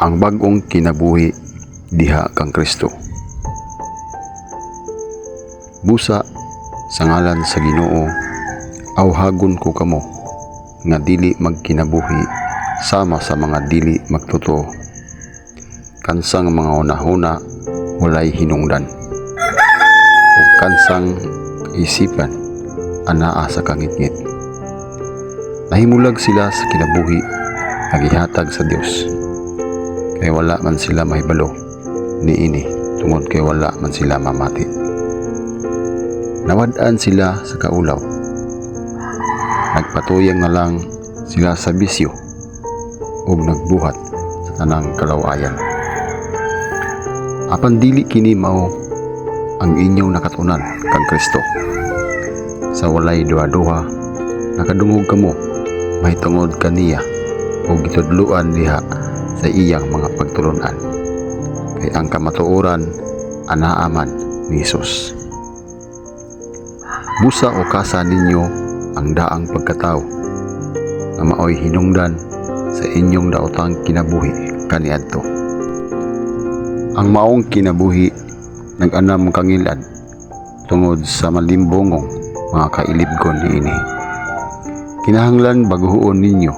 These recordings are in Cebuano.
Ang bag-ong kinabuhi diha kang Kristo. Busa sa ngalan sa Ginoo, awhagon ko kamo nga dili magkinabuhi sama sa mga dili magtotoo. Kansang mga hunahuna walay hinungdan ug kansang isipan anaa sa kangitngit. Nahimulag sila sa kinabuhi nga gihatag sa Dios. Kay wala man sila mahibalo niini tungod kay wala man sila mamati. Nawad-an sila sa kaulaw. Nagpatuyang na lang sila sa bisyo ug nagbuhat sa tanang kalawayan. Apan dili kini mao ang inyong nakatunan kang Kristo. Sa walay duha-duha, nakadungog kamo mahitungod kaniya ug gitudloan diha sa iyang mga pagtulon-an. Kay ang kamatuoran anaa man ni Hesus. Busa ukasa ninyo ang daang pagkatao nga maoy hinungdan sa inyong daotang kinabuhi kaniadto. Ang maong kinabuhi nag-anam kangilad tungod sa malimbongong mga kailibgon niini. Kinahanglan baguhoon ninyo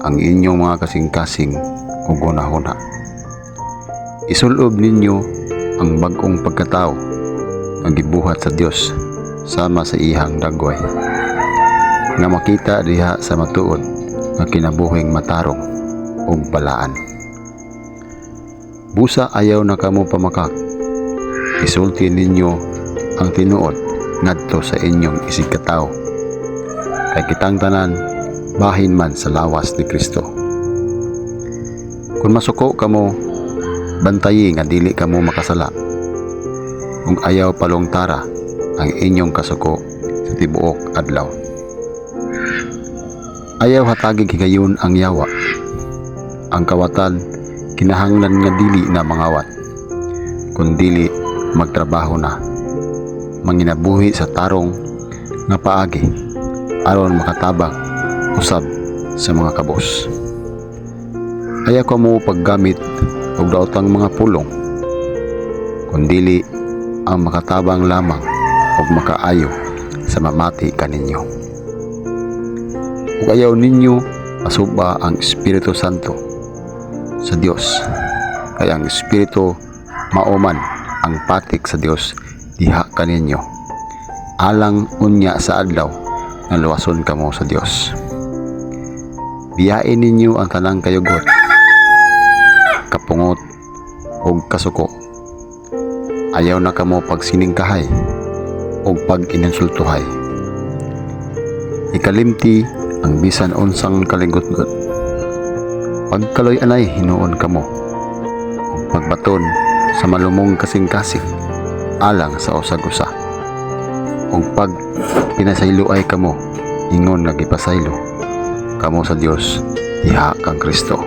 ang inyong mga kasing-kasing ug hunahuna. Isulob ninyo ang bag-ong pagkatao nga gibuhat sa Dios sama sa iyang dagway, nga makita diha sa matuod nga kinabuhing matarong ug balaan. Busa ayaw na kamo pamakak. Isulti ninyo ang tinuod ngadto sa inyong isigkatawo. Kay kitang tanan bahin man sa lawas ni Kristo. Kung masuko kamo, bantayi nga dili kamo makasala. Ug ayaw palungtara ang inyong kasuko sa tibuok adlaw. Ayaw hatagig higayon ang yawa. Ang kawatan kinahanglan nga dili na mangawat, kun dili magtrabaho na. Manginabuhi sa tarong nga paagi aron makatabang usab sa mga kabos. Ayaw kamo paggamit og daotang mga pulong, kundili ang makatabang lamang ug makaayo sa mamati kaninyo. Ug ayaw ninyo pasuba ang Espiritu Santo sa Dios. Kay ang Espiritu mao man ang patik sa Dios diha kaninyo, alang unya sa adlaw nga luwason kamo sa Dios. Biyain ninyo ang tanang kayugot, kapungot ug kasuko. Ayaw na kamo pagsiningkahay ug pag-ininsultuhay. Ikalimti ang bisan unsang kaligutgot. Pagkaluy-anay hinuon kamo ug pagbaton sa malumong kasing-kasing alang sa usag-usa. Ug pag pinasayloay kamo, ingon nga gipasaylo kamo sa Dios diha kang Kristo.